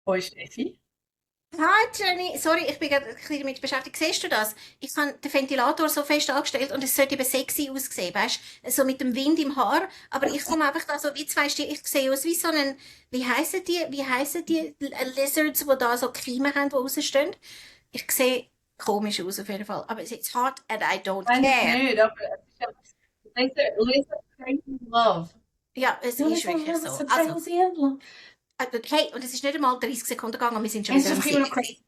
Hoi Steffi. Hi Jenny, sorry, ich bin gerade ein bisschen damit beschäftigt. Siehst du das? Ich habe den Ventilator so fest angestellt und es sollte eben sexy aussehen, weißt du? So mit dem Wind im Haar. Aber ich komme einfach da so wie zwei Stiere. Ich sehe aus wie so ein, wie heissen die Lizards, die da so Kiemen haben, die rausstehen? Ich sehe komisch aus auf jeden Fall. Aber it's hot and I don't Eigentlich care. nicht, aber es ist ja Laser Crazy Love. Ja, es ist Laser wirklich Love is so. so Also, crazy in love. hey, und es ist nicht einmal 30 Sekunden gegangen und wir sind schon Es ist wieder am einfach immer noch Singen. crazy.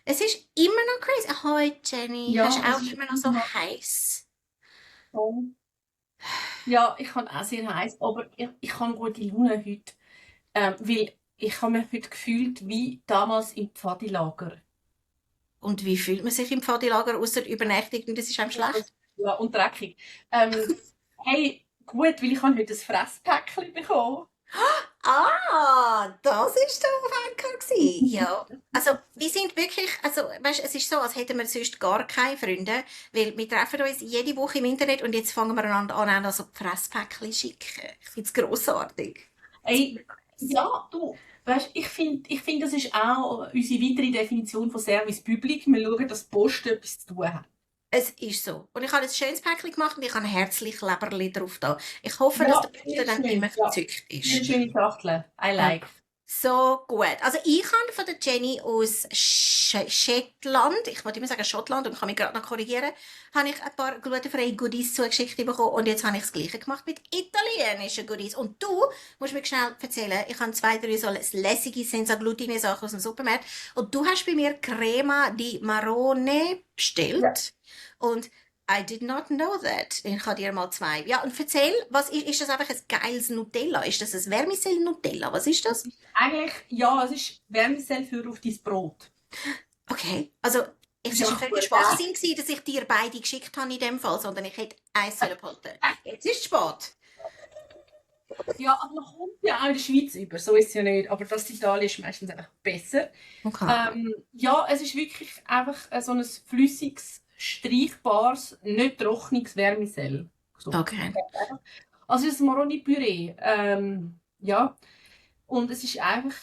Es ist immer noch crazy. Ahoi, Jenny. Hast Ja, du es auch ist immer noch so immer noch heiß? so. Ja, ich kann auch sehr heiß, aber ich habe gute Laune heute, weil ich habe mich heute gefühlt wie damals im Pfadilager. Und wie fühlt man sich im Pfadilager außer übernächtigt und das ist einem Ja, schlecht? ja, und dreckig. Hey, gut, weil ich habe heute ein Fresspäckchen bekommen. Das ist der Aufhänger gewesen. Ja. Also, wir sind wirklich, also, weißt, es ist so, als hätten wir sonst gar keine Freunde, weil wir treffen uns jede Woche im Internet und jetzt fangen wir einander an, also Fresspäckchen schicken. Ich finde es grossartig. Ey, ja, du, weißt, ich find, das ist auch unsere weitere Definition von Service Public. Wir schauen, dass die Post etwas zu tun hat. Es ist so. Und ich habe ein schönes Päckchen gemacht und ich habe herzlich Leberli drauf da. Ich hoffe, dass der Ja, Postler sehr dann immer schön. Ja, verzückt sehr ist. schöne Schachtel. I Ja. like. So gut. Also ich habe von der Jenny aus Schottland, ich wollte immer sagen Schottland und kann mich gerade noch korrigieren, habe ich ein paar glutenfreie Goodies zugeschickt bekommen und jetzt habe ich das Gleiche gemacht mit italienischen Goodies. Und du musst mir schnell erzählen, ich habe zwei, drei so lässige senza glutine Sachen aus dem Supermarkt und du hast bei mir Crema di Marrone Ja. bestellt und I did not know that. Ich habe dir mal zwei. Ja, und erzähl, was ist das einfach ein geiles Nutella? Ist das ein Vermicell Nutella? Was ist Es das? ist eigentlich, ja, es ist Wärmesell für auf dein Brot. Okay, also Das es ist ist ein einfach völliger gut, gell? Schwachsinn gewesen, dass ich dir beide geschickt habe in dem Fall, sondern ich hätte eins sollen behalten. Jetzt ist es spät. Ja, aber man kommt ja auch in der Schweiz über, so ist es ja nicht. Aber das in Italien ist meistens einfach besser. Okay. Ja, es ist wirklich einfach so ein flüssiges, streichbares, nicht trockenes Vermicell. So. Okay. Also das Maroni-Püree. Ja, und es ist einfach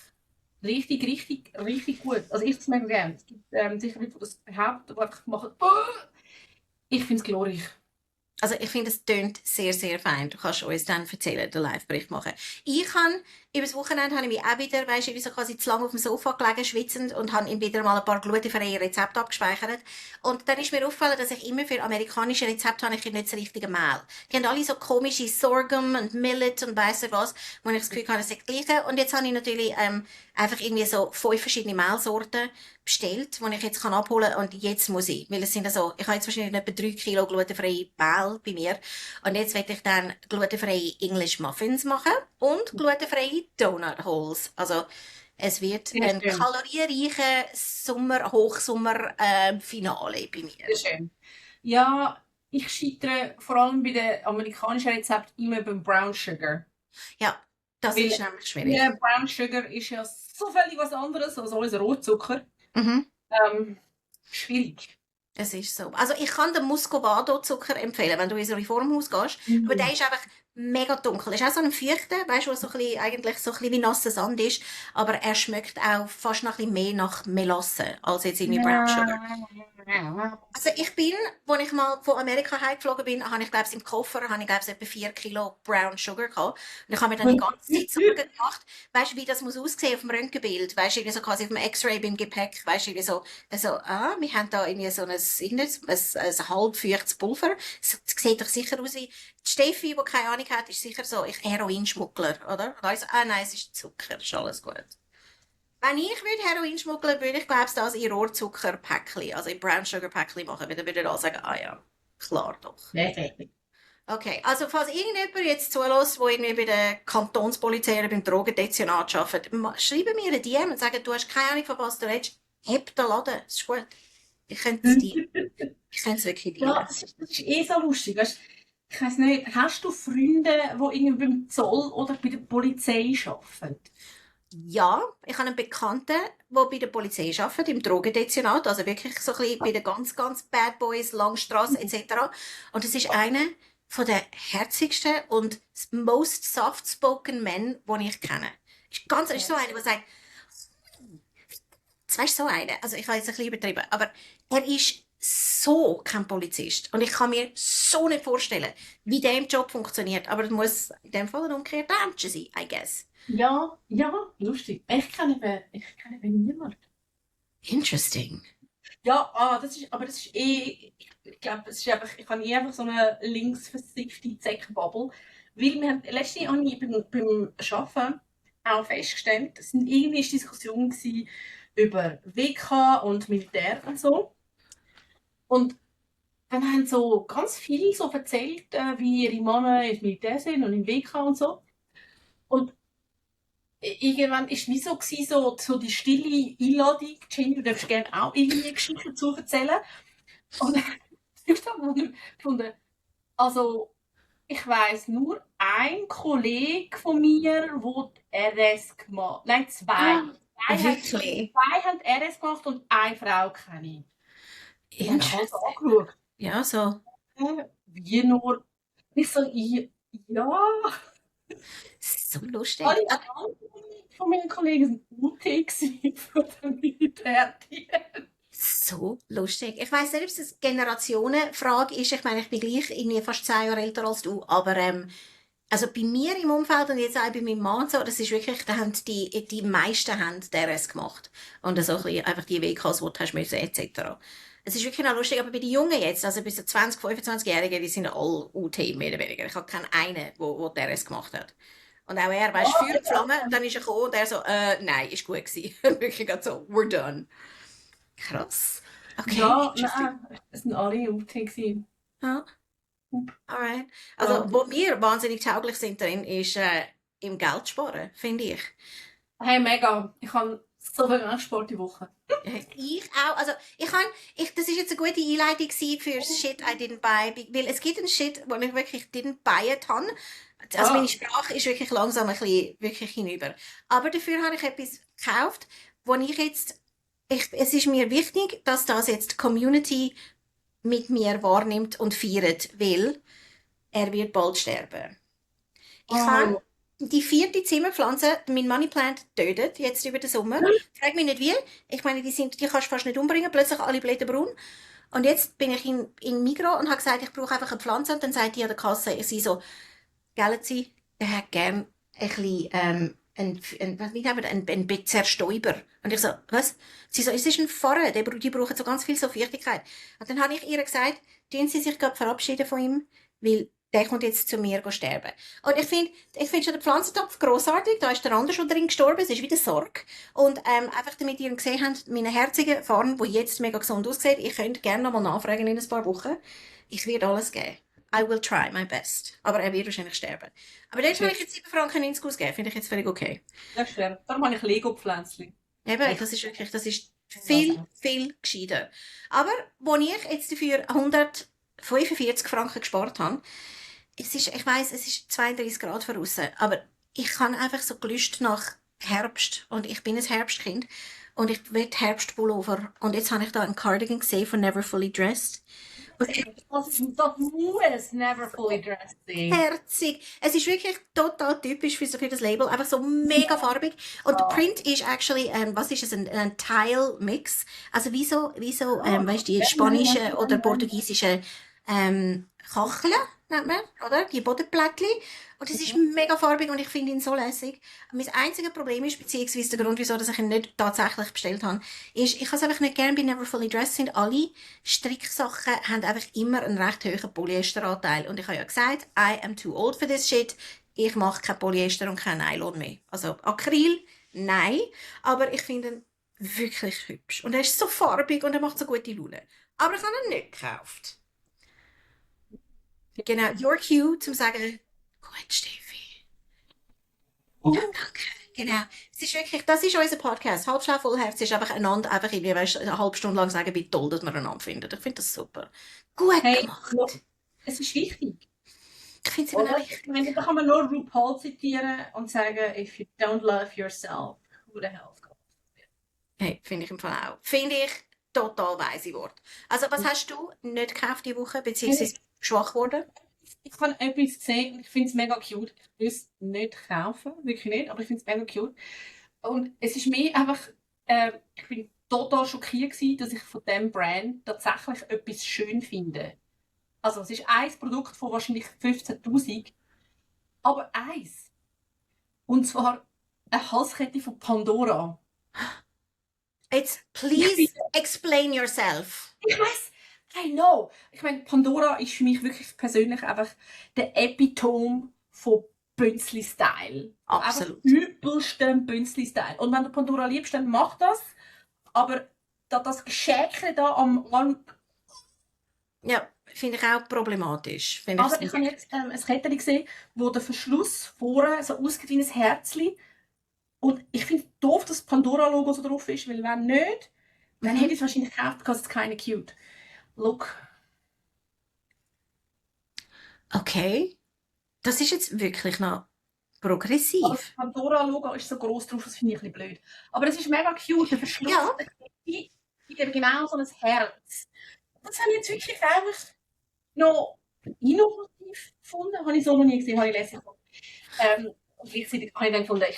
richtig, richtig, richtig gut. Also ich es mega gerne. Es gibt sicher Leute, die das behaupten, die einfach machen. Ich finde es glorreich. Also ich finde, es tönt sehr, sehr fein. Du kannst uns dann erzählen, den Live-Bericht machen. Ich habe, über das Wochenende habe ich mich auch wieder, weißt du, wie so quasi zu lange auf dem Sofa gelegen, schwitzend und habe ihm wieder mal ein paar glutenfreie Rezepte abgespeichert. Und dann ist mir aufgefallen, dass ich immer für amerikanische Rezepte habe ich nicht das richtige Mehl. Die haben alle so komische Sorghum und Millet und weiss ich was, wo ich das Gefühl habe, es ist das Gleiche. Und jetzt habe ich natürlich einfach irgendwie so 5 verschiedene Mehlsorten bestellt, die ich jetzt abholen kann. Und jetzt muss ich, weil es sind also, ich habe jetzt wahrscheinlich etwa 3 Kilo glutenfreie Mehl bei mir. Und jetzt werde ich dann glutenfreie English Muffins machen und glutenfreie Donut Holes. Also, es wird Sehr ein schön. kalorienreicher Hochsommer-Finale bei mir. Sehr schön. Ja, ich scheitere vor allem bei den amerikanischen Rezepten immer beim Brown Sugar. Ja, das ist Weil nämlich schwierig. der Brown Sugar ist ja so völlig was anderes als unser Rotzucker. Mhm. Ähm, schwierig. Es ist so. Also ich kann den Muscovado-Zucker empfehlen, wenn du ins Reformhaus gehst. Aber der Mhm. ist einfach mega dunkel. Ist auch so ein Feuchter, weißt du, was so ein bisschen, eigentlich so ein bisschen wie nasser Sand ist. Aber er schmeckt auch fast noch ein bisschen mehr nach Melasse als jetzt irgendwie Brown Sugar. Also ich bin, als ich mal von Amerika heimgeflogen bin, habe ich, glaube ich, im Koffer, habe ich, glaube ich, etwa 4 Kilo Brown Sugar gehabt. Und ich habe mir dann die ganze Zeit Sorgen gemacht, weißt du, wie das muss aussehen auf dem Röntgenbild, weißt du, irgendwie so quasi auf dem X-Ray beim Gepäck, weißt du, irgendwie so, wir haben da irgendwie so ein halb feuchtes Pulver. Das sieht doch sicher aus wie, die Steffi, die keine Ahnung hat, ist sicher so, ich Heroinschmuggler, oder? Und ich so, nein, es ist Zucker, ist alles gut. Wenn ich würde Heroin schmuggeln, würde ich, glaube ich, das in Rohrzuckerpäckchen, also in Brown Sugar Päckchen machen, weil dann würde alle sagen, ja, klar doch. Perfekt. Okay, also falls irgendjemand jetzt zulässt, der irgendwie bei der Kantonspolizei oder beim Drogendezernat arbeitet, schreibe mir eine DM und sagen, du hast keine Ahnung, von was du redest. Heb den Laden, das ist gut. Ich könnte es dir. Ich könnte es wirklich Ja, dir. das ist eh so lustig. Weißt, ich weiß nicht, hast du Freunde, die irgendwie beim Zoll oder bei der Polizei arbeiten? Ja, ich habe einen Bekannten, der bei der Polizei arbeitet, im Drogendezernat, also wirklich so ein bisschen bei den ganz, ganz Bad Boys, Langstrasse etc. Und es ist einer von der herzigsten und most soft-spoken Men, die ich kenne. Ist so einer, der sagt, weißt du, so einer, also ich habe jetzt ein bisschen übertrieben, aber er ist so kein Polizist. Und ich kann mir so nicht vorstellen, wie der im Job funktioniert. Aber es muss in dem Fall ein umgekehrter Menschen sein, I guess. Ja, ja, lustig. Ich kenne eben niemanden. Interesting. Ja, das ist ich glaube, ich habe einfach so eine linksversiffte Zeckenbubble. Weil letztens habe ich beim Arbeiten auch festgestellt, es sind irgendwie Diskussionen gewesen über WK und Militär und so. Und dann haben so ganz viele so erzählt, wie ihre Männer im Militär sind und im WK und so. Und irgendwann ist wie so, gewesen, so die stille Einladung, Jenny, du darfst gerne auch irgendwie eine Geschichte dazu erzählen. Und ich habe gefunden, also ich weiss nur ein Kollege von mir, der RS gemacht hat. Nein, zwei. Ah, wirklich? Zwei haben RS gemacht und eine Frau kenne ich. Und dann habe ich Interesting. angeschaut. Ja, so. Wie nur? Ich so, ja. So lustig. Alle anderen von meinen Kollegen sind UT gewesen von der Militärdienst. So lustig. Ich weiss nicht, ob es eine Generationenfrage ist. Ich meine, ich bin gleich irgendwie fast 10 Jahre älter als du, aber also bei mir im Umfeld und jetzt auch bei meinem Mann so, das ist wirklich, da haben die meisten haben DRS gemacht. Und so ein bisschen einfach die WKs, die du hast müssen, etc. Es ist wirklich noch lustig, aber bei den Jungen jetzt, also bis zu 20, 25-Jährigen, die sind alle UT, mehr oder weniger. Ich habe keinen einen, der DRS gemacht hat. Und auch er, weißt du, Feuer geflammen, und dann ist er gekommen und er so, nein, ist gut gewesen. Wirklich gerade so, we're done. Krass. Okay, Ja, interesting. nein, es sind alle UT gewesen. Ja, alright. Also, Ja. wo wir wahnsinnig tauglich sind drin, ist im Geld sparen, finde ich. Hey, mega. Ich habe so viel Sport die Woche. Ich auch. Also, das ist jetzt eine gute Einleitung gewesen für Shit I didn't buy, weil es gibt einen Shit, wo ich wirklich didn't buy it habe. Also, meine Ja. Sprache ist wirklich langsam ein bisschen wirklich hinüber. Aber dafür habe ich etwas gekauft, wo ich jetzt, es ist mir wichtig, dass das jetzt die Community mit mir wahrnimmt und feiert, weil er wird bald sterben. Ich habe Oh. die 4. Zimmerpflanze, mein Moneyplant, tötet, jetzt über den Sommer. Frag mich nicht wie. Ich meine, die kannst du fast nicht umbringen, plötzlich alle Blätter braun. Und jetzt bin ich in Migros und habe gesagt, ich brauche einfach eine Pflanze. Und dann sagt die an der Kasse, ich sie so, Galaxy, der hat gern ein bisschen, wie nennen wir das, ein Zerstäuber. Und ich so, was? Sie so, es ist ein Pfarrer, die brauchen so ganz viel so Feuchtigkeit. Und dann habe ich ihr gesagt, tun Sie sich gerade verabschieden von ihm, weil der kommt jetzt zu mir sterben. Und ich finde schon den Pflanzentopf grossartig. Da ist der andere schon drin gestorben. Es ist wieder Sorge. Und einfach damit ihr ihn gesehen habt, meine herzige Farm, die jetzt mega gesund aussieht, ich könnte gerne noch mal nachfragen in ein paar Wochen. Ich werde alles geben. I will try my best. Aber er wird wahrscheinlich sterben. Aber dort habe ich jetzt 7 Franken ins ausgegeben. Finde ich jetzt völlig okay. Das stimmt. Darum habe ich Lego-Pflänzchen. Eben, das ist wirklich, das ist viel, viel gescheiter. Aber, wo ich jetzt dafür 145 Franken gespart habe, ich weiss, es ist 32 Grad draussen, aber ich habe einfach so Gelüst nach Herbst und ich bin ein Herbstkind und ich will Herbstpullover und jetzt habe ich da einen Cardigan gesehen von Never Fully Dressed. Und Das muss never fully dressed sein. herzig. Es ist wirklich total typisch für das Label. Einfach so mega farbig. Und der Print ist actually, was ist es, ein Tile-Mix. Also weißt du, die spanischen oder portugiesischen Kacheln, nennt man, oder? Die Bodenplättchen. Und es ist mega farbig und ich finde ihn so lässig. Mein einziges Problem ist, beziehungsweise der Grund, wieso dass ich ihn nicht tatsächlich bestellt habe, ist, ich habe es einfach nicht gerne bei Never Fully Dressed sind. Alle Stricksachen haben einfach immer einen recht hohen Polyesteranteil. Und ich habe ja gesagt, I am too old for this shit. Ich mache kein Polyester und kein Nylon mehr. Also Acryl, nein. Aber ich finde ihn wirklich hübsch. Und er ist so farbig und er macht so gute Laune. Aber ich habe ihn nicht gekauft. Genau, your cue, zum sagen, gut, Steffi. Ja, danke. Genau. Es ist wirklich, das ist unser Podcast. Halbschlau, Vollherz ist einfach einander, einfach irgendwie, weißt, eine halbe Stunde lang sagen, wie toll, dass wir einander finden. Ich finde das super. Gut Hey, gemacht. es ist wichtig. Ich finde es immer noch Oder? wichtig. Ich meine, da kann man nur RuPaul zitieren und sagen, if you don't love yourself, who the hell goes? Hey, finde ich im Fall auch. Finde ich total weise Wort. Also, was hast du nicht gekauft die Woche, beziehungsweise schwach geworden? Ich habe etwas gesehen und ich finde es mega cute. Ich will es nicht kaufen, wirklich nicht, aber ich finde es mega cute. Und es ist mir einfach, ich bin total schockiert gewesen, dass ich von diesem Brand tatsächlich etwas schön finde. Also es ist ein Produkt von wahrscheinlich 15'000, aber eins. Und zwar eine Halskette von Pandora. Jetzt, Ich please finde, explain yourself. ich weiss, I know. Ich meine, Pandora ist für mich wirklich persönlich einfach der Epitome von Bünzli-Style. Von einfach Absolut. übelstem Bünzli-Style. Und wenn du Pandora liebst, dann mach das. Aber das Geschäkle da am Arm. Ja, finde ich auch problematisch. Finde ich Aber ich habe jetzt ein Kettchen gesehen, wo der Verschluss vorne so aussieht wie ein Herzli. Und ich finde es doof, dass das Pandora-Logo so drauf ist, weil wenn nicht, dann hätte ich es wahrscheinlich gekauft, because it's kind of cute. Look. Okay, das ist jetzt wirklich noch Aber progressiv. das Pandora-Logo ist so gross drauf, das finde ich ein bisschen blöd. Aber es ist mega cute, der Verschluss. Ja. Ich gebe genau so ein Herz. Das habe ich jetzt wirklich einfach noch innovativ gefunden. Habe ich so noch nie gesehen, habe ich lässig gefunden. Und gleichzeitig habe ich dann gefunden, ich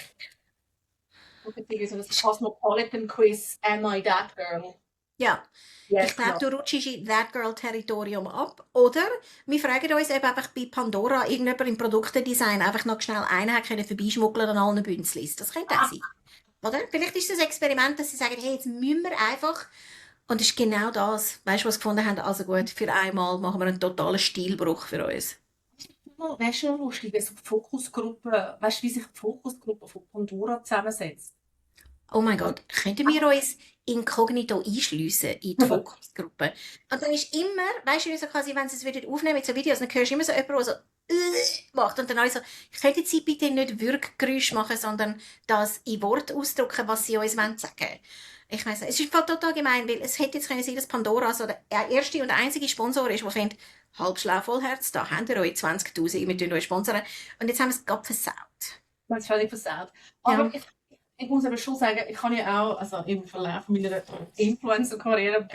gucke jetzt so ein Cosmopolitan-Quiz, Am I That Girl? Ja, Yes, ich glaube, no. du rutschst in That Girl-Territorium ab. Oder wir fragen uns eben einfach bei Pandora, irgendjemand im Produktedesign einfach noch schnell einen hat können vorbeischmuggeln an allen Bünzlis. Das könnte auch sein. Oder? Vielleicht ist das ein Experiment, dass sie sagen, hey, jetzt müssen wir einfach. Und es ist genau das. Weißt du, was sie gefunden haben? Also gut, für einmal machen wir einen totalen Stilbruch für uns. Weißt du, lustig, wie sich die Fokusgruppe, weißt du, wie sich die Fokusgruppe von Pandora zusammensetzt? Oh mein Gott, könnten wir uns inkognito einschliessen in die Fokusgruppe? Und dann ist immer, weißt du, so quasi, wenn sie es wieder aufnehmen mit so Videos, dann hörst du immer so jemanden, der so macht. Und dann alle so, könnten Sie bitte nicht Würgegeräusche machen, sondern das in Wort ausdrücken, was Sie uns sagen wollen. Ich weiss nicht, es ist voll total gemein, weil es hätte jetzt können sein, dass Pandora so der erste und einzige Sponsor ist, der findet, halb schlau, voll Herz, da habt ihr euch 20'000, wir tun euch sponsern. Und jetzt haben wir es gerade versaut. Das ist völlig versaut. Aber Ja. ich muss aber schon sagen, ich kann ja auch, also im Verlauf meiner Influencer-Karriere,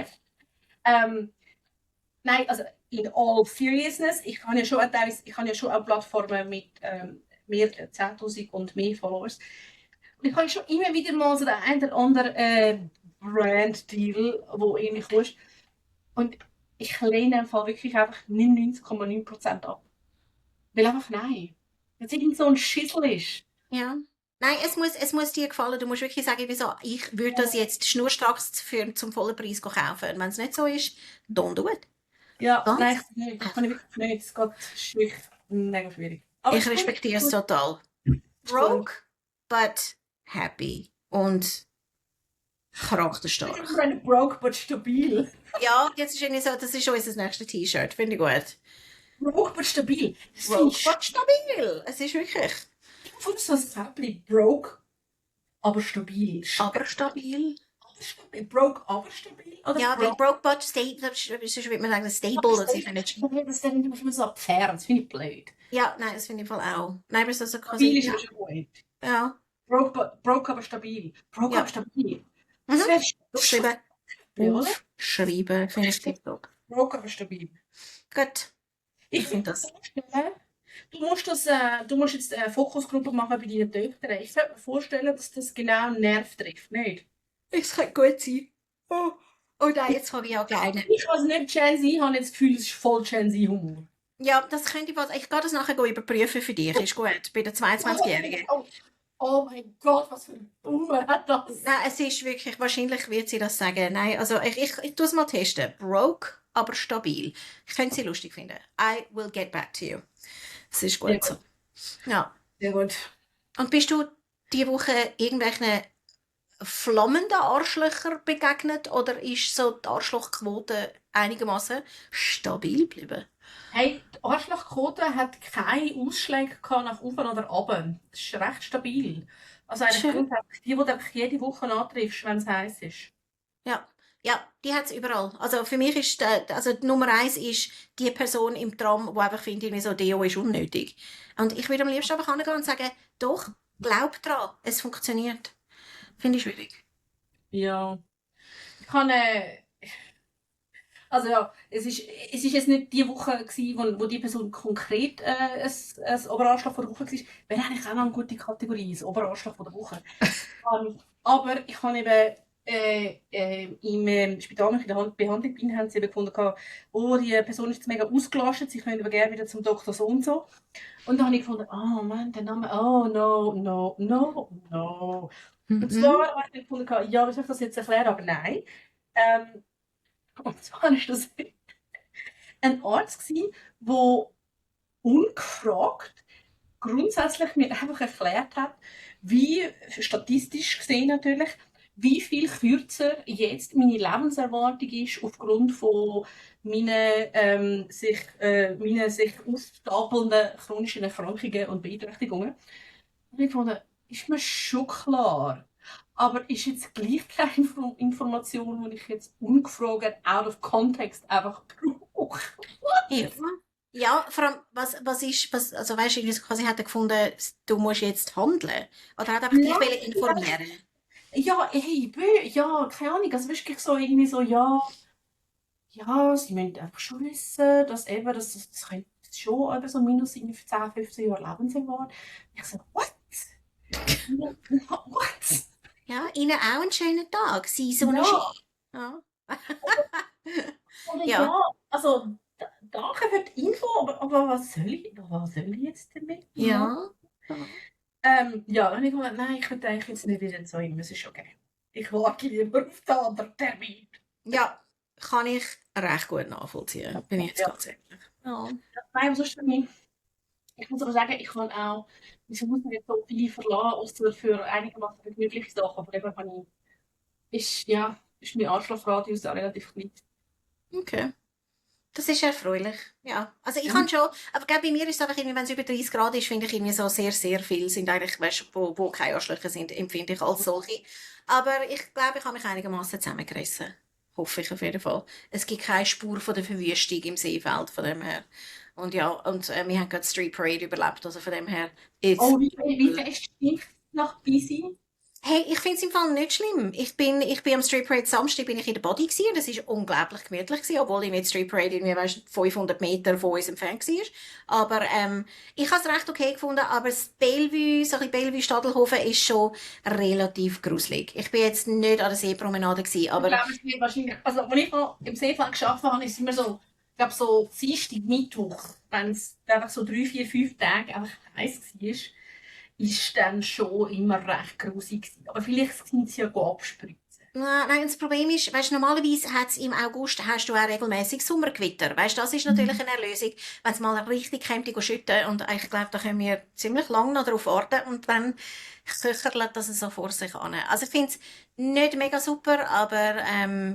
nein, also in all seriousness, ich habe ja schon auch Plattformen mit mehr 10'000 und mehr Followers. Und ich habe schon immer wieder mal so den einen oder anderen Brand-Deal, wo irgendwie kostet. Und ich lehne im Fall wirklich einfach 99,9% ab. Weil einfach nein. Wenn es irgend so ein Schissel ist. Ja. Nein, es muss dir gefallen. Du musst wirklich sagen, wieso, ich würde das jetzt schnurstracks zum vollen Preis kaufen. Und wenn es nicht so ist, don't do it. Ja, Ganz nein, das kann ich wirklich nicht. Es ist wirklich mega schwierig. Aber Ich respektiere es total. Broke, but happy. Und charakterstark. Ich bin broke, but stabil. Ja, jetzt ist irgendwie so, das ist unser nächstes T-Shirt. Finde ich gut. Broke, but stabil. Broke, but stabil. Es ist wirklich. Ich finde so ein Säppli. Broke, aber stabil. Aber stabil. Broke, aber stabil. Oder Ja, weil broke, but stable. Sonst würde man sagen, stable. Das ist nicht. Das ist dann immer so abfern. Das finde ich blöd. Ja, nein, das finde ich voll auch. Nein, aber so Stabil quasi. ist schon gut. Ja. Broke, aber stabil. Broke, Ja. aber stabil. Mhm. Das wäre Aufschreiben. Ja, oder? Aufschreiben. Finde ich tipptopp. Broke, aber stabil. Gut. Ich finde das. Du musst jetzt eine Fokusgruppe machen bei deinen Töchtern. Ich könnte mir vorstellen, dass das genau einen Nerv trifft, nicht? Es könnte gut sein. Oh nein, jetzt habe ich auch kleine. Ich als nicht Gen Z habe jetzt das Gefühl, es ist voll Gen Z-Humor. Ja, das könnte ich was. Ich gehe das nachher überprüfen für dich. Ist gut. Bei der 22-Jährigen. Oh mein Gott, was für ein Boomer hat das? Nein, es ist wirklich, wahrscheinlich wird sie das sagen. Nein, also ich tue es mal testen. Broke, aber stabil. Ich könnte sie lustig finden. I will get back to you. Es ist gut so. Ja. Sehr gut. Und bist du diese Woche irgendwelchen flammenden Arschlöcher begegnet oder ist so die Arschlochquote einigermaßen stabil geblieben? Hey, die Arschlochquote hat keine Ausschläge gehabt nach oben oder runter. Das ist recht stabil. Also eigentlich Schön. grundsätzlich die du einfach jede Woche antriffst, wenn es heiß ist. Ja, die hat es überall. Also für mich ist also die Nummer 1 ist die Person im Tram, die einfach findet, irgendwie so Deo ist unnötig. Und ich würde am liebsten einfach hingehen und sagen, doch, glaub dran, es funktioniert. Finde ich schwierig. Ja. Ich kann, also ja, es ist jetzt nicht die Woche gewesen, wo die Person konkret ein Oberanschlag von der Woche war. Wäre eigentlich auch noch eine gute Kategorie, das Oberanschlag von der Woche. Aber ich habe eben im Spital, wenn ich in der Behandlung bin, haben sie eben gefunden, oh, die Person ist jetzt mega ausgelastet, sie können aber gerne wieder zum Doktor so und so. Und dann habe ich gefunden, oh Mann, der Name, oh no, no, no, no. Und Mhm. zwar habe ich gefunden, ja, wie soll ich das jetzt erklären, aber nein. Ähm, und zwar ist das ein Arzt gewesen, der ungefragt grundsätzlich mir einfach erklärt hat, wie, statistisch gesehen natürlich, wie viel kürzer jetzt meine Lebenserwartung ist aufgrund von meinen sich aufstapelnden chronischen Erkrankungen und Beeinträchtigungen. Und ich fand, ist mir schon klar. Aber ist jetzt gleich keine Information, die ich jetzt ungefragt, out of context einfach brauche. Ja. Ja, vor allem, also weißt du, irgendwie so quasi hat er gefunden, du musst jetzt handeln. Oder hat er einfach dich wollen Nein, informieren? ja, hey, ja, keine Ahnung, also wirklich so irgendwie so, ja, ja, sie müssen einfach schon wissen, dass eben, das könnte schon eben so minus irgendwie 10, 15 Jahre Lebenserwartung. Ich so, what? What? Ja, Ihnen auch einen schönen Tag. Sie Sonnenschein. Ja, Ja. oder Ja. ja, also, danke für die Info, aber was soll ich jetzt damit machen? Ja. Ja. Ja, dann habe ich gedacht, nein, ich würde eigentlich jetzt nicht wieder so hin, es ist okay. Ich warte lieber auf den anderen Termin. Ja, kann ich recht gut nachvollziehen, bin ich jetzt Ja. ganz ehrlich. Ja. Nein, aber sonst für mich, ich muss aber sagen, ich kann auch, ich muss nicht so viel verlassen, außer für einigermaßen gemütliche Sachen. Von dem her kann ist mein Anschlussradius auch relativ klein. Okay. Das ist erfreulich. Ja. Also ich Ja. kann schon, aber glaub, bei mir ist es einfach irgendwie, wenn es über 30 Grad ist, finde ich irgendwie so sehr, sehr viel sind eigentlich, weißt, wo keine Arschlöcher sind, empfinde ich als solche. Aber ich glaube, ich habe mich einigermaßen zusammengerissen. Hoffe ich auf jeden Fall. Es gibt keine Spur von der Verwüstung im Seefeld, von dem her. Und ja, und wir haben gerade Street Parade überlebt, also von dem her, Oh, it's wie fest stinkt nach Busy? Hey, ich finde es im Fall nicht schlimm. Ich bin am Street Parade Samstag bin ich in der Body gewesen. Das ist unglaublich gemütlich gewesen, obwohl ich mit Street Parade irgendwie, weißt, 500 Meter von uns entfernt war. Aber, ich habe es recht okay gefunden, aber das Bellevue, so ein bisschen Bellevue-Stadelhofen ist schon relativ gruselig. Ich bin jetzt nicht an der Seepromenade gewesen, Ich aber glaube, es wird wahrscheinlich, also als ich noch im Seefeld gearbeitet habe, ist es immer so, ich glaube so Dienstag, Mittwoch, wenn es einfach so 3, 4, 5 Tage einfach heiß war, ist dann schon immer recht grusig gewesen. Aber vielleicht sind sie ja abspritzen. Nein, das Problem ist, weißt, normalerweise hat's im August hast du auch regelmäßig Sommergewitter. Weißt, das ist natürlich eine Erlösung, wenn es mal richtig käme, die schütten. Und ich glaube, da können wir ziemlich lange noch darauf warten. Und dann köcherlet das so vor sich an. Also ich finde es nicht mega super, aber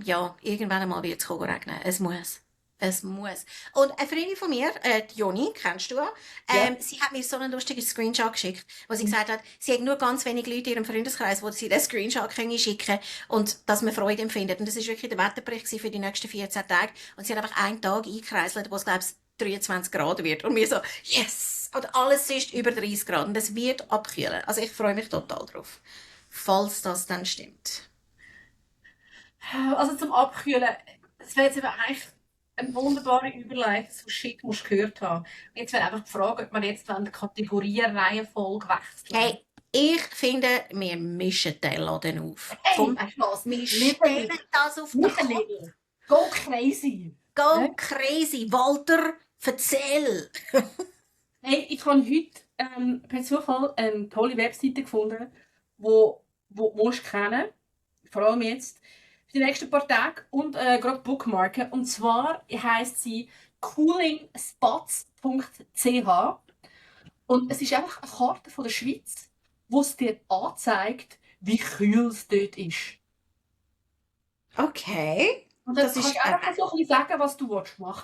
ja, irgendwann einmal wird es regnen. Es muss. Es muss. Und eine Freundin von mir, die Joni, kennst du ja, Ja. sie hat mir so einen lustigen Screenshot geschickt, wo sie gesagt hat, sie hat nur ganz wenige Leute in ihrem Freundeskreis, wo sie den Screenshot können schicken und dass man Freude empfindet. Und das ist wirklich der Wetterbericht für die nächsten 14 Tage. Und sie hat einfach einen Tag eingekreiselt, wo es, glaube ich, 23 Grad wird. Und mir so, yes! Und alles ist über 30 Grad. Und es wird abkühlen. Also ich freue mich total drauf. Falls das dann stimmt. Also zum Abkühlen, es wäre jetzt eben eigentlich eine wunderbare Überleitung zu Shit, musst du gehört haben. Jetzt wäre einfach die Frage, ob wir jetzt die Kategorienreihenfolge wechseln. Hey, ich finde, wir mischen den Laden auf. Hey, Komm, weißt du was? wir Little, stellen das auf den nicht ein Kopf. Little. Go crazy. Go Ne? crazy. Walter, erzähl. Hey, ich habe heute per Zufall eine tolle Webseite gefunden, wo du musst kennen, vor allem jetzt für die nächsten paar Tage und gerade bookmarken. Und zwar heisst sie coolingspots.ch und es ist einfach eine Karte von der Schweiz, wo es dir anzeigt, wie kühl es dort ist. Okay. Und dann Das kannst ist, du einfach so ein bisschen sagen, was du machen willst.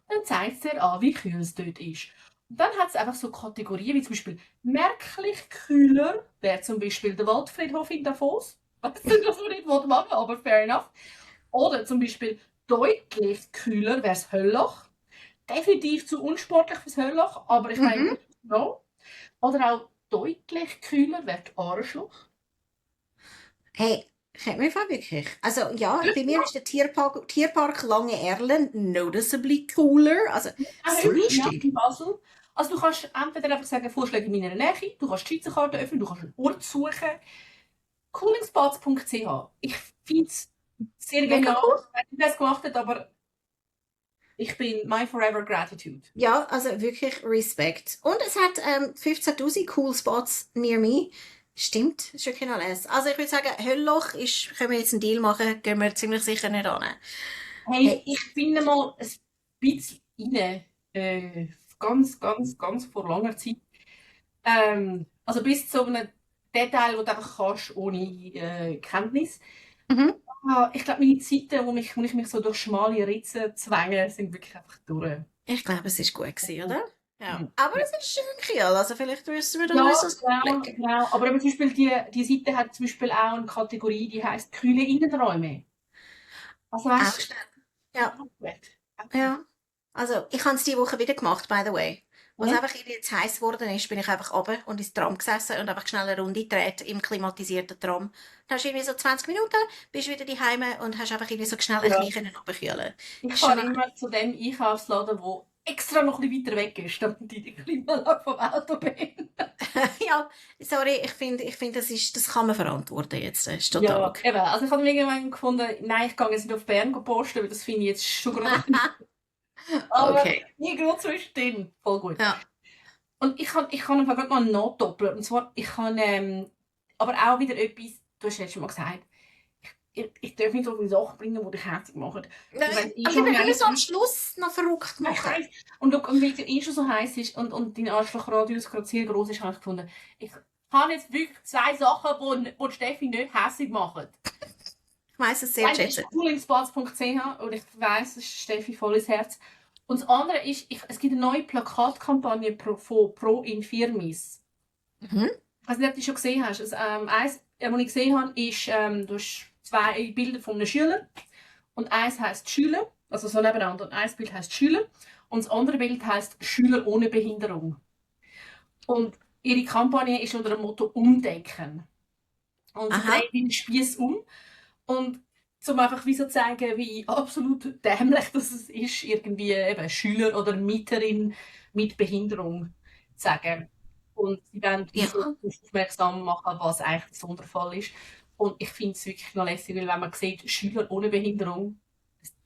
Und dann zeigt es dir an, wie kühl es dort ist. Und dann hat es einfach so Kategorien, wie zum Beispiel merklich kühler wäre zum Beispiel der Waldfriedhof in Davos. Weißt du, was man nicht machen will, aber fair enough. Oder zum Beispiel deutlich kühler wäre das Höllloch. Definitiv zu unsportlich fürs Höllloch, aber ich meine, Mhm. gut, no. Oder auch deutlich kühler wäre die Ahrenschlucht. Hey, kennt man einfach wirklich. Also ja, bei mir ist der Tierpark Lange Erlen noticeably cooler. Also, so Ja, lustig. in Basel. Also du kannst entweder einfach sagen, Vorschläge in meiner Nähe, du kannst die Schweizer Karte öffnen, du kannst einen Ort suchen. Coolingspots.ch. Ich finde es sehr Mega genial, cool. dass ihr das gemacht habt, aber ich bin my forever gratitude. Ja, also wirklich Respekt. Und es hat 15.000 cool Spots near me. Stimmt, ist wirklich alles. Also ich würde sagen, Höllloch ist, können wir jetzt einen Deal machen, gehen wir ziemlich sicher nicht an. Hey, Hey, ich bin mal ein bisschen rein, ganz, ganz, ganz vor langer Zeit. Also bis zu einem Detail, wo du einfach kannst, ohne Kenntnis. mhm. Ich glaube, meine Zeiten, wo ich mich so durch schmale Ritzen zwänge, sind wirklich einfach durch. Ich glaube, es ist gut gewesen, oder? Ja. Mhm. Aber Ja, es ist schön, Kiel. Also vielleicht müssen wir da ja, uns das genau, überlegen. genau. Aber eben zum Beispiel die Seite hat zum Beispiel auch eine Kategorie, die heißt kühle Innenräume. Also Auch weißt schnell. du, Ja, auch gut. Auch gut. ja. Also ich habe es diese Woche wieder gemacht, by the way. Was Mhm. einfach irgendwie jetzt heiß geworden ist, bin ich einfach runter und ins Tram gesessen und einfach schnell eine Runde gedreht im klimatisierten Tram. Dann hast du irgendwie so 20 Minuten, bist wieder daheim und hast einfach irgendwie so schnell ein Ja. bisschen runterkühlen. Ich Ist schon fahre immer zu dem Einkaufsladen, der extra noch ein bisschen weiter weg ist, damit ich die Klimaanlage vom Auto bin. ja, sorry, ich finde, das kann man verantworten jetzt. Das ist total Ja, okay. eben. Also ich habe irgendwann gefunden, nein, ich gehe jetzt nicht auf Bern posten, weil das finde ich jetzt schon gerade. Aber okay. irgendwo zwischendrin. Voll gut. Ja. Und ich kann einfach gerade mal nachdoppeln. Und zwar, ich kann aber auch wieder etwas, du hast letztes Mal gesagt, ich darf nicht so viele Sachen bringen, die dich herzig machen. Und wenn es eh Aber schon wir können es am heiß Schluss noch verrückt machen. ist, und weil es ja eh schon so heiß ist und dein Arschlochradius gerade sehr groß ist, habe ich gefunden, ich habe jetzt wirklich zwei Sachen, die Steffi nicht hässig machen. Ich weiss es Das sehr eine ist schätzen. coolingspots.ch und ich weiss, es ist Steffi voll ins Herz. Und das andere ist, es gibt eine neue Plakatkampagne von Pro Infirmis. Mhm. Ich weiß nicht, ob du die schon gesehen hast. Also, eins, was ich gesehen habe, ist, du hast zwei Bilder von einem Schüler und eins heisst Schüler, also so nebeneinander. Und ein Bild heisst Schüler und das andere Bild heisst Schüler ohne Behinderung. Und ihre Kampagne ist unter dem Motto Umdenken. Und sie Aha. dreht den Spieß um. Und um einfach wie so zu zeigen, wie absolut dämlich das ist, irgendwie eben Schüler oder Mieterin mit Behinderung zu sagen. Und sie wollen wie so Ja. darauf aufmerksam machen, was eigentlich der Sonderfall ist. Und ich finde es wirklich noch lässig, weil wenn man sieht, Schüler ohne Behinderung,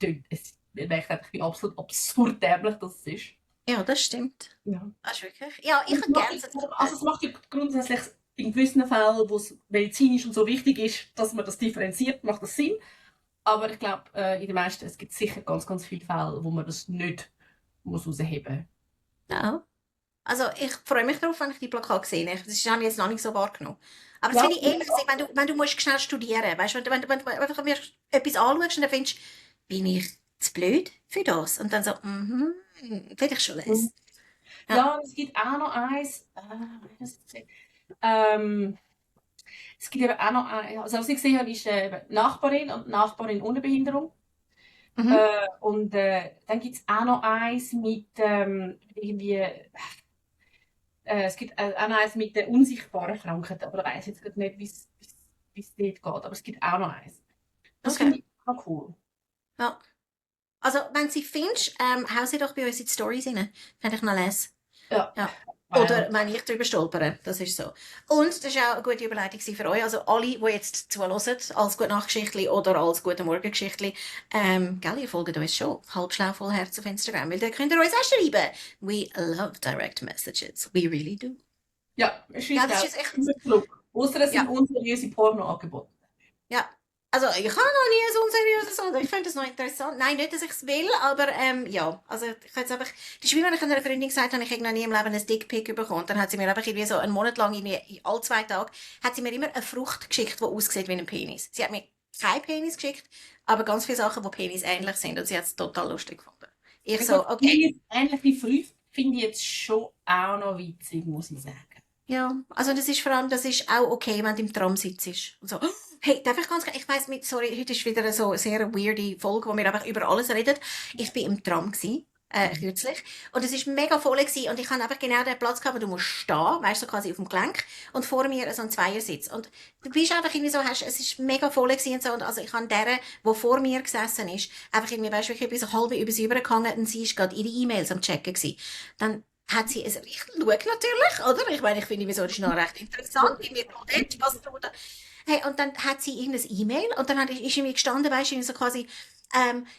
man merkt einfach, wie absolut absurd dämlich das ist. Ja, das stimmt. Ja. Das ist wirklich. Ja, ich Und habe gerne so es macht ja grundsätzlich in gewissen Fällen, wo es medizinisch und so wichtig ist, dass man das differenziert, macht das Sinn. Aber ich glaube, in den meisten, es gibt sicher ganz, ganz viele Fälle, wo man das nicht muss rausheben ja. Also ich freue mich darauf, wenn ich die Plakate sehe. Das habe ich jetzt noch nicht so wahrgenommen. Aber das muss. finde ich ehrlich gesagt, wenn du musst schnell studieren, weißt du, wenn du einfach mir etwas anschaust und dann findest, bin ich zu blöd für das? Und dann so, will ich schon Ja, lesen. Ja. ja, es gibt auch noch eins. Ähm, es gibt eben auch noch eins. Also, was ich gesehen habe, ist Nachbarin und Nachbarin ohne Behinderung. Mhm. Und dann gibt es auch noch eins mit irgendwie. Es gibt auch noch eins mit der unsichtbaren Krankheit, aber ich weiß jetzt gerade nicht, wie es dort geht. Aber es gibt auch noch eins. Das Okay. finde ich auch cool. Ja. Also, wenn sie findest, hau sie doch bei uns in die Stories rein. Fände ich noch lesen. Ja, Ja. weil Oder wenn ich drüber stolpere, das ist so. Und das war auch eine gute Überleitung für euch. Also alle, die jetzt zuhören, als gute Nachtgeschichtli oder als gute Morgengeschichtli, gell, ihr folgt uns schon. Halbschlau voll Herz auf Instagram, weil da könnt ihr uns auch schreiben. We love direct messages. We really do. ja, es Ja, ist das auch ist echt, immer klug. Ausser es sind ja, unseriöse Pornoangebote. ja. Also ich habe noch nie so unseriöses oder ich finde das noch interessant. Nein, nicht, dass ich es will, aber ja. Also ich habe jetzt einfach, das ist wie wenn ich einer Freundin gesagt habe, ich habe noch nie im Leben einen Dickpic bekommen. Dann hat sie mir einfach irgendwie so einen Monat lang, irgendwie alle 2 Tage, hat sie mir immer eine Frucht geschickt, die aussieht wie ein Penis. Sie hat mir keinen Penis geschickt, aber ganz viele Sachen, die Penis ähnlich sind und sie hat es total lustig gefunden. Ich Ja so, gut, okay. Penis ähnlich wie früher finde ich jetzt schon auch noch witzig, muss ich sagen. Ja, also das ist vor allem, das ist auch okay, wenn du im Tram sitzt. Und so, hey, darf ich ich weiss, sorry, heute ist wieder so eine sehr weirde Folge, wo wir einfach über alles reden. Ich bin im Tram gsi, kürzlich, und es ist mega voll gsi, und ich habe einfach genau den Platz gehabt, wo du musst stehen, weißt du, so quasi auf dem Gelenk, und vor mir so ein Zweiersitz. Und du bist einfach irgendwie so, es ist mega voll gsi und so, und also ich habe der, wo vor mir gesessen ist, einfach irgendwie, weißt du, wirklich bis halb über sie übergegangen, und sie ist gerade ihre E-Mails am checken gsi. Dann hat sie schau natürlich, oder? Ich meine, ich finde, wieso das ist noch recht interessant, wie wir dort, was du da. Hey, und dann hat sie irgendein E-Mail und dann ist irgendwie gestanden, weißt du, so quasi,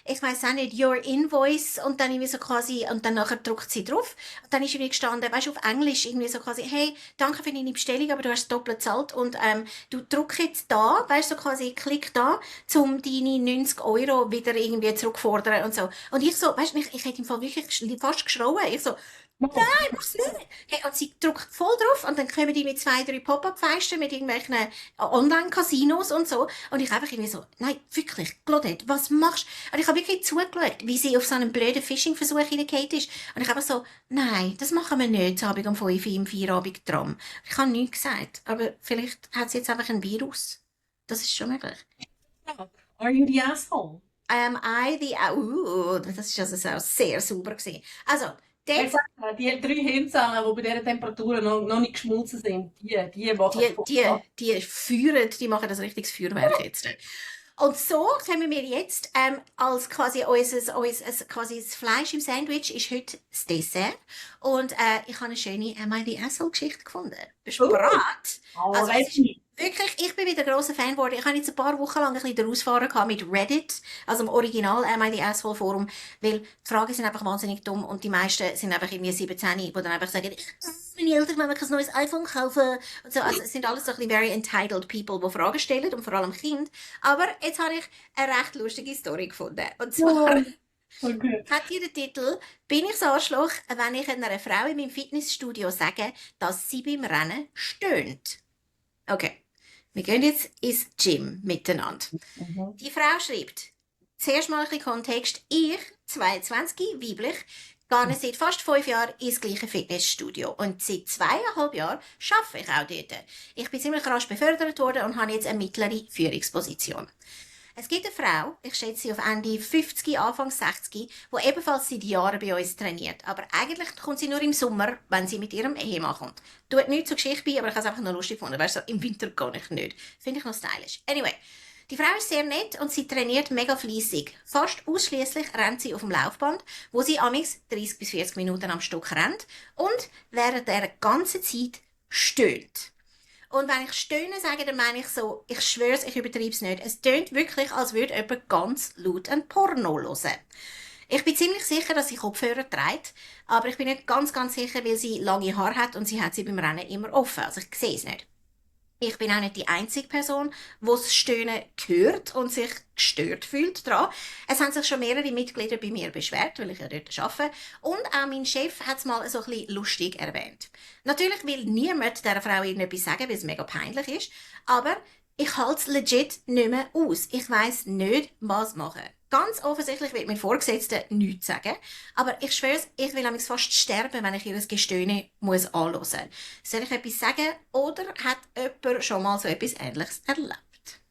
ich weiß auch nicht, your invoice und dann irgendwie so quasi, und dann nachher drückt sie drauf und dann ist irgendwie gestanden, weißt du, auf Englisch irgendwie so quasi, hey, danke für deine Bestellung, aber du hast doppelt gezahlt und du drück jetzt da, weißt du, so quasi, klick da, um deine 90 € wieder irgendwie zurückfordern und so. Und ich so, weißt du, ich hätte im Fall wirklich fast geschrauen. Ich so, Wow. mach's nicht. Hey, und sie drückt voll drauf und dann kommen die mit 2, 3 Pop-up-Feisten mit irgendwelchen Online-Casinos und so. Und ich einfach irgendwie so, nein, wirklich, Claudette, was machst du? Und ich habe wirklich zugeschaut, wie sie auf so einen blöden Phishing-Versuch hineingehauen ist. Und ich einfach so, nein, das machen wir nicht, am Abend um 5 Uhr im Feierabend-Tram. Ich habe nichts gesagt, aber vielleicht hat sie jetzt einfach ein Virus. Das ist schon möglich. Are you the asshole? Am I the... das ist also auch sehr sauber gewesen. Also, Ich dort sag dir, die 3 Hirnzellen, die bei dieser Temperatur noch nicht geschmolzen sind, die machen die, voll die, ab. die führen, die machen das richtiges Feuerwerk jetzt. Und so kommen wir jetzt als quasi quasi das Fleisch im Sandwich ist heute das Dessert. Und ich habe eine schöne Am I the Asshole-Geschichte gefunden. Bist du bereit? Also es ist Already. wirklich, ich bin wieder ein grosser Fan geworden. Ich habe jetzt ein paar Wochen lang ein bisschen den Ausfahren gehabt mit Reddit, also im Original Am I the Asshole Forum, weil die Fragen sind einfach wahnsinnig dumm und die meisten sind einfach irgendwie 17, die dann einfach sagen, meine Eltern wollen mir ein neues iPhone kaufen und so. Also es sind alles so ein bisschen very entitled people, die Fragen stellen und vor allem Kinder. Aber jetzt habe ich eine recht lustige Story gefunden. Und zwar Okay. hat hier den Titel «Bin ich das Arschloch, wenn ich einer Frau in meinem Fitnessstudio sage, dass sie beim Rennen stöhnt?» Okay, wir gehen jetzt ins Gym miteinander. Mhm. Die Frau schreibt, zuerst mal ein bisschen Kontext, ich, 22, weiblich, gehe seit fast 5 Jahren ins gleiche Fitnessstudio und seit 2,5 Jahren arbeite ich auch dort. Ich bin ziemlich rasch befördert worden und habe jetzt eine mittlere Führungsposition. Es gibt eine Frau, ich schätze sie auf Ende 50, Anfang 60, die ebenfalls seit Jahren bei uns trainiert. Aber eigentlich kommt sie nur im Sommer, wenn sie mit ihrem Ehemann kommt. Tut nichts zur Geschichte bei, aber ich habe es einfach noch lustig gefunden. Weißt du, so, im Winter gar nicht. Finde ich noch stylisch. Anyway, die Frau ist sehr nett und sie trainiert mega fleissig. Fast ausschließlich rennt sie auf dem Laufband, wo sie amigs 30 bis 40 Minuten am Stück rennt und während der ganzen Zeit stöhnt. Und wenn ich stöhne sage, dann meine ich so, ich schwör's, ich übertreib's nicht. Es tönt wirklich, als würde jemand ganz laut ein Porno hören. Ich bin ziemlich sicher, dass sie Kopfhörer trägt, aber ich bin nicht ganz sicher, weil sie lange Haare hat und sie hat sie beim Rennen immer offen. Also ich sehe es nicht. Ich bin auch nicht die einzige Person, die das Stöhnen hört und sich gestört fühlt daran. Es haben sich schon mehrere Mitglieder bei mir beschwert, weil ich ja dort arbeite. Und auch mein Chef hat es mal so ein bisschen lustig erwähnt. Natürlich will niemand dieser Frau irgendetwas sagen, weil es mega peinlich ist. Aber ich halte es legit nicht mehr aus. Ich weiss nicht, was machen. Ganz offensichtlich wird mein Vorgesetzter nichts sagen. Aber ich schwör's, ich will amigs fast sterben, wenn ich ihr Gestöhne muss anhören muss. Soll ich etwas sagen? Oder hat jemand schon mal so etwas Ähnliches erlebt?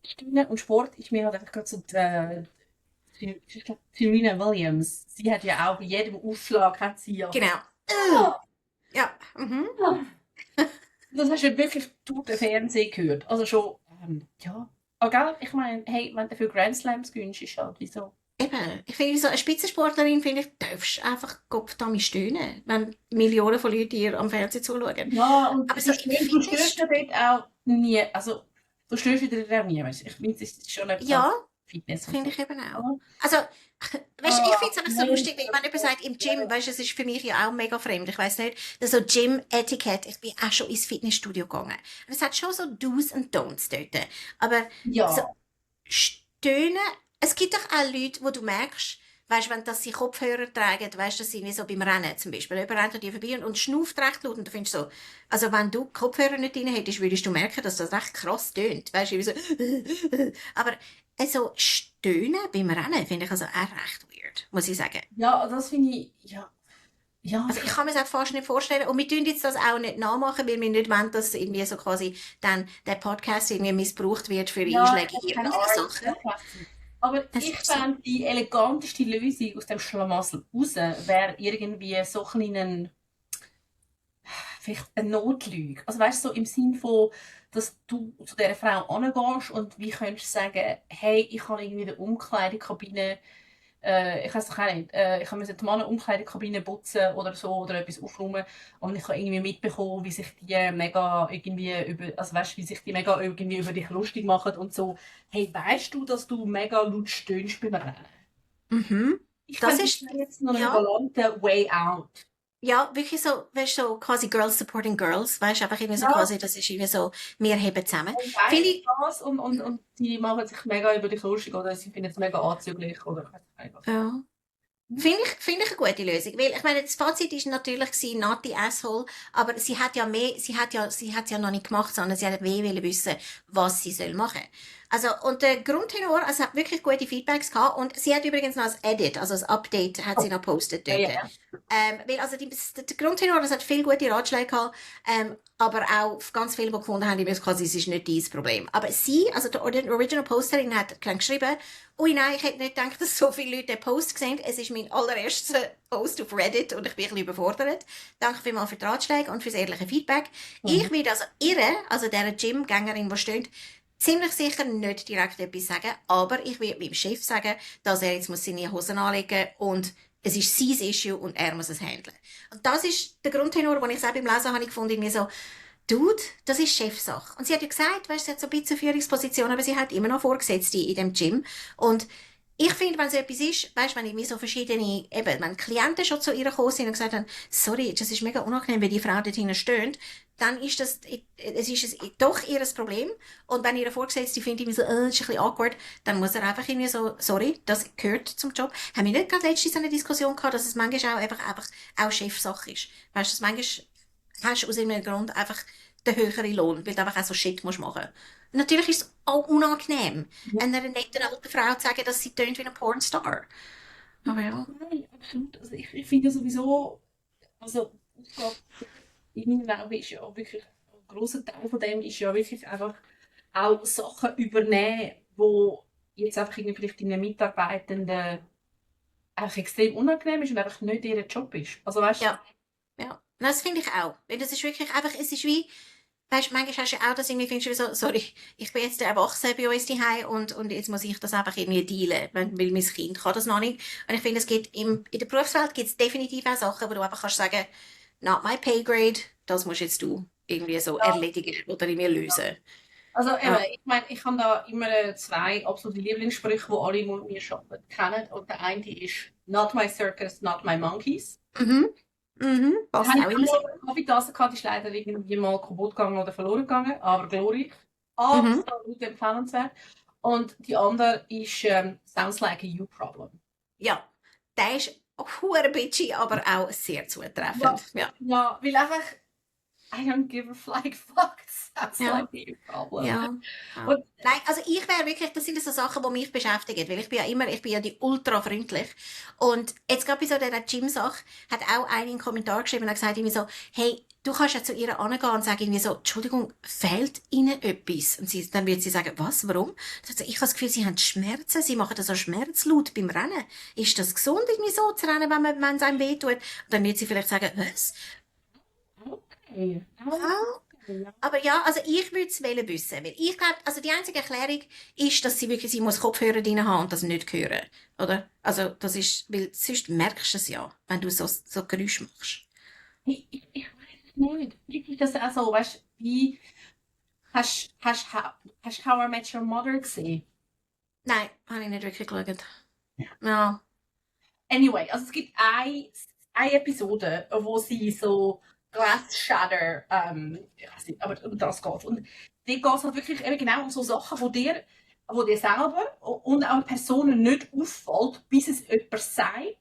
Stimmen und Sport ist mir halt einfach gerade so ich glaub, Serena Williams. Sie hat ja auch bei jedem Aufschlag hat sie ja. Genau. Ah, Ja. Mhm. das hast du wirklich durch den Fernsehen gehört. Also schon, ja. Aber gell, ich meine, hey, wenn du für Grand Slams gewinnst, ist halt wieso. Eben. Ich finde, so eine Spitzensportlerin, finde ich, darfst einfach Kopfdami stöhnen, wenn Millionen von Leuten dir am Fernsehen zuschauen. Ja, und Aber so im du störst ja Fitnessstudio, dort auch nie. Also, du störst wieder dort auch nie. Weißt du? Ich finde, es ist schon etwas ja, Fitness und finde so. ich eben auch. Ja. Also, weißt du, ich finde es einfach so Nein. lustig, wenn jemand sagt, im Gym, weißt du, es ist für mich ja auch mega fremd. Ich weiß nicht, das so Gym-Etikett. Ich bin auch schon ins Fitnessstudio gegangen. Und es hat schon so Do's und Don'ts dort. Aber so Ja. Stöhnen, es gibt doch auch Leute, wo du merkst, weißt, wenn dass sie Kopfhörer tragen, weißt, dass sie wie so beim Rennen zum Beispiel, jemand rennt an dir vorbei und schnauft recht laut und du findest so, also wenn du Kopfhörer nicht drin hättest, würdest du merken, dass das recht krass tönt, weißt, wie so, aber also Stöhnen beim Rennen finde ich also auch recht weird, muss ich sagen. Ja, das finde ich, ja. Ja, Also ich kann mir das auch fast nicht vorstellen und wir tun jetzt das auch nicht nachmachen, weil wir nicht wollen, dass irgendwie so quasi dann der Podcast irgendwie missbraucht wird für ja, Einschläge ich in keine irgendwelche Ahnung. Sachen. Aber Es ich ist so. fände, die eleganteste Lösung aus dem Schlamassel raus wäre irgendwie so ein kleinen, vielleicht eine Notlüge. Also weißt du, so im Sinn von, dass du zu dieser Frau angehst und wie könntest du sagen, hey, ich habe irgendwie in der Umkleidekabine ich weiß doch auch nicht, ich musste die Männer-Umkleidekabine putzen oder so oder etwas aufräumen und ich habe irgendwie mitbekommen, wie sich die mega irgendwie also weißt, wie sich die mega irgendwie über dich lustig machen und so. Hey, weißt du, dass du mega laut stöhnst beim Rennen? Mhm. Ich Das finde, das ist, wäre jetzt noch ein ja, galanter Way out. ja, wirklich so, weißt du, so quasi Girls supporting Girls, weißt du, einfach irgendwie so Ja, quasi, das ist irgendwie so, wir heben zusammen. und Finde weißt ich, was? Und die machen sich mega über dich lustig oder sie finden es mega anzüglich oder ich weiß nicht was. ja. Finde ich eine gute Lösung. Weil, ich meine, das Fazit ist natürlich gewesen, not the asshole, aber sie hat ja mehr, sie hat ja noch nicht gemacht, sondern sie hat weh wollen wissen, was sie soll machen. Also, und der Grundtenor, also, hat wirklich gute Feedbacks gehabt und sie hat übrigens noch als Edit, also als Update, hat sie Oh, noch postet ja, dort. ja. Weil, also, der Grundtenor, das hat viele gute Ratschläge gehabt, aber auch ganz viele, die gefunden haben, quasi, es ist nicht dein Problem. Aber sie, also, die Original Posterin hat dann geschrieben, ui nein, ich hätte nicht gedacht, dass so viele Leute den Post sehen. Es ist mein allererster Post auf Reddit und ich bin ein bisschen überfordert. Danke vielmals für die Ratschläge und für das ehrliche Feedback. Ich Mhm. werde also also dieser Gym-Gängerin, die steht, ziemlich sicher nicht direkt etwas sagen, aber ich werde meinem Chef sagen, dass er jetzt seine Hosen anlegen muss und es ist sein Issue und er muss es handeln. Und das ist der Grundtenor, den ich auch beim Lesen habe gefunden, irgendwie so, Dude, das ist Chefsache. Und sie hat ja gesagt, weißt, sie hat so ein bisschen Führungsposition, aber sie hat immer noch Vorgesetzte in dem Gym. Und ich finde, wenn so etwas ist, weißt, wenn irgendwie so verschiedene, eben, wenn Klienten schon zu ihr gekommen sind und gesagt haben, sorry, das ist mega unangenehm, wenn die Frau dort hinten stöhnt, dann ist es ist doch ihr Problem. Und wenn ihre Vorgesetzte findet, irgendwie so, das ist ein bisschen awkward, dann muss er einfach irgendwie so, sorry, das gehört zum Job. Haben wir nicht gerade letztens eine Diskussion gehabt, dass es manchmal auch einfach auch Chefsache ist? Weißt du, dass manchmal hast du aus irgendeinem Grund einfach den höheren Lohn, weil du einfach auch so Shit musst machen. Natürlich ist es auch unangenehm, einer netten alten Frau zu sagen, dass sie tönt wie ein Pornstar. Aber ja. Nein, absolut. Also ich finde sowieso, also Aufgabe in meinen Augen ist ja auch wirklich, ein grosser Teil von dem ist ja wirklich einfach auch Sachen übernehmen, wo jetzt einfach irgendwie vielleicht deinen Mitarbeitenden einfach extrem unangenehm ist und einfach nicht ihr Job ist. Also weißt du, Ja, ja. Nein, das finde ich auch. Weil das ist wirklich einfach, es ist wie, weißt du, manchmal hast du ja auch das irgendwie, findest du wie so, sorry, ich bin jetzt der Erwachsene bei uns daheim und jetzt muss ich das einfach irgendwie dealen, weil mein Kind kann das noch nicht. Und ich finde, es gibt in der Berufswelt gibt es definitiv auch Sachen, wo du einfach kannst sagen, not my pay grade, das musst jetzt du irgendwie so ja, erledigen oder irgendwie lösen. also eben, Ja. ich meine, ich habe da immer zwei absolute Lieblingssprüche, die alle, die mit mir arbeiten, kennen. Und der eine ist «Not my circus, not my monkeys». Mhm. Mhm. Da Passt habe auch ich immer sehr. auch eine Kaffeetasse gehabt, die ist leider irgendwie mal kaputt gegangen oder verloren gegangen, aber glorreich. Mhm. Absolut empfehlenswert. Und die andere ist «Sounds like a you problem». Ja. Der ist hure bitchy, aber auch sehr Ja, zutreffend. Ja. ja, weil einfach «I don't give a flying fuck, sounds like Ja. a you problem». Ja. Ja. Und Nein, also ich wäre wirklich, das sind so Sachen, die mich beschäftigen, weil ich bin ja die ultra freundlich. Und jetzt gerade bei so dieser Gym-Sache hat auch einer einen Kommentar geschrieben und hat gesagt irgendwie so, hey, du kannst ja zu ihr angehen und sagen irgendwie so, Entschuldigung, fehlt Ihnen etwas? Und dann wird sie sagen, was, warum? Dann sagt sie, ich habe das Gefühl, Sie haben Schmerzen, Sie machen das so Schmerzlaut beim Rennen. Ist das gesund, irgendwie so zu rennen, wenn es einem wehtut? Und dann wird sie vielleicht sagen, was? okay, Ja. okay, ja. Aber ja, also ich würde es wissen, weil ich glaube, also die einzige Erklärung ist, dass sie muss Kopfhörer drin haben und das nicht hören, oder? Also das ist, weil sonst merkst du es ja, wenn du so Geräusche machst. Ich weiß es nicht. Wirklich das auch so, weißt du, wie hast How I Met Your Mother gesehen? Nein, habe ich nicht wirklich geschaut. Ja. Anyway, also es gibt eine Episode, wo sie so Glass Shatter, ich weiß nicht, aber um das geht. Und dort geht es halt wirklich eben genau um so Sachen, wo dir selber und auch Personen nicht auffällt, bis es jemand sagt.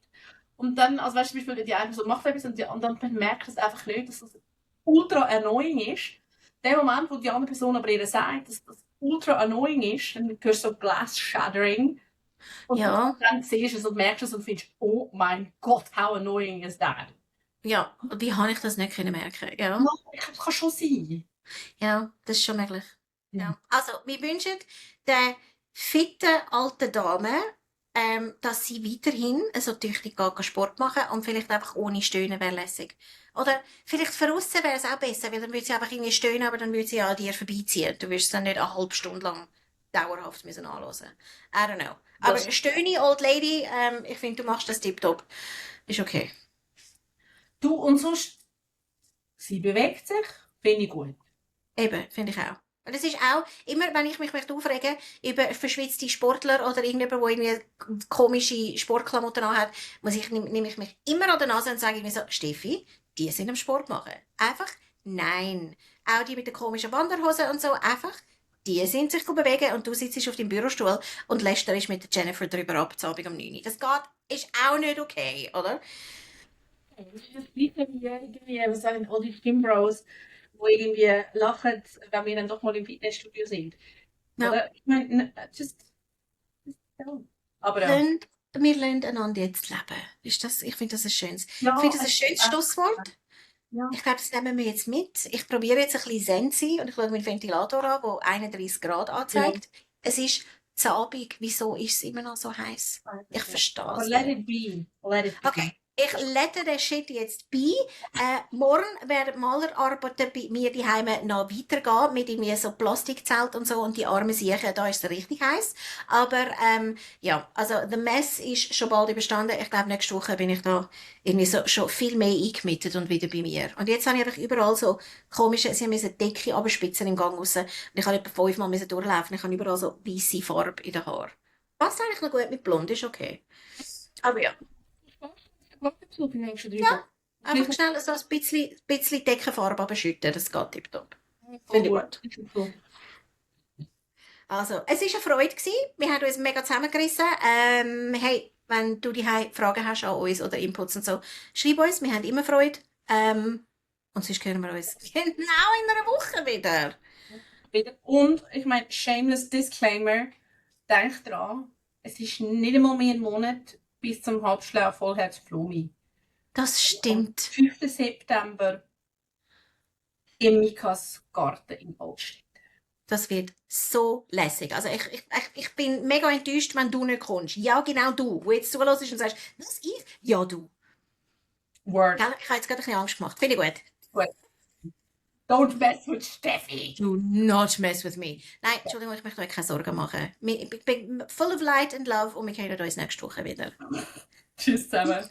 Und dann, also weißt du, zum Beispiel die eine Person macht etwas und die andere merkt es einfach nicht, dass das ultra annoying ist. Der Moment, wo die andere Person aber ihr sagt, dass das ultra annoying ist, dann hörst du so Glass Shattering und Ja, dann siehst du es und merkst es und findest, oh mein Gott, how annoying is that? ja. Wie habe ich das nicht können merken? Ja, Ja, ich glaube, das kann schon sein. ja, das ist schon möglich. Mhm. Ja. Also, wir wünschen der fitten alten Dame, dass sie weiterhin so tüchtig Sport machen und vielleicht einfach ohne Stöhnen wäre lässig. Oder vielleicht für aussen wäre es auch besser, weil dann würde sie einfach irgendwie stöhnen, aber dann würde sie an dir vorbeiziehen. Du wirst dann nicht eine halbe Stunde lang dauerhaft müssen anhören. I don't know. Aber stöhne, Old Lady, ich finde, du machst das tipptopp. Ist okay. Du und sonst, sie bewegt sich, finde ich gut. Eben, finde ich auch. Und es ist auch, immer wenn ich mich möchte aufregen über verschwitzte Sportler oder irgendjemand, der irgendwie komische Sportklamotten anhat, nehme ich mich immer an der Nase und sage mir so, Steffi, die sind am Sport machen. Einfach nein. Auch die mit den komischen Wanderhosen und so, einfach, die sind sich bewegen und du sitzt auf deinem Bürostuhl und lästerst mit der Jennifer drüber ab, am Abend um 9 Uhr. Das geht, ist auch nicht okay, oder? Das ist das Gleiche wie irgendwie, was sagen all die Gymbros, die irgendwie lachen, wenn wir dann doch mal im Fitnessstudio sind. Ja. Oder? Ich meine, just don't. Aber ja. Wir lernen einander jetzt leben. Ich finde das ein schönes, Ja, ich finde das ein schönes Schlusswort. Ja. Ich glaube, das nehmen wir jetzt mit. Ich probiere jetzt ein bisschen Zen zu sein und ich schaue meinen Ventilator an, der 31 Grad anzeigt. Ja. Es ist Abend. Wieso ist es immer noch so heiß? Ich verstehe es. Let it be. Let it be. Okay. Ich lette den Shit jetzt bei. Morgen werden Malerarbeiten bei mir daheim noch weitergehen mit irgendwie so Plastikzelt und so und die armen Siechen, da ist es richtig heiß. Aber ja, also the mess ist schon bald überstanden. Ich glaube, nächste Woche bin ich da irgendwie so schon viel mehr eingemietet und wieder bei mir. Und jetzt habe ich einfach überall so komische, sie müssen die Decke abspitzen im Gang raus. Und ich habe etwa 5-mal durchlaufen. Ich habe überall so weisse Farbe in den Haaren. Passt eigentlich noch gut mit Blond, ist okay. Aber ja. Ja, einfach schnell so ein bisschen Deckenfarbe abschütten, das geht tipptopp. Finde ich gut. Also, es war eine Freude gewesen. Wir haben uns mega zusammengerissen. Hey, wenn du die Fragen hast an uns oder Inputs und so, schreib uns, wir haben immer Freude. Und sonst hören wir uns genau in einer Woche wieder. Und, ich meine, shameless Disclaimer, denk dran, es ist nicht einmal mehr ein Monat bis zum Halbschlag Vollherz-Flumi. Das stimmt. Am 5. September im Mikas Garten in Altstedt. Das wird so lässig. Also ich bin mega enttäuscht, wenn du nicht kommst. Ja, genau du, wo jetzt zuhörst und sagst, was ich? Ja, du. Word. Ich habe jetzt gerade ein bisschen Angst gemacht. Finde ich gut. Gut. Don't mess with Steffi. Do not mess with me. Nein, Entschuldigung, ich möchte euch keine Sorgen machen. Ich bin full of light and love und wir hören uns nächste Woche wieder. Tschüss zusammen.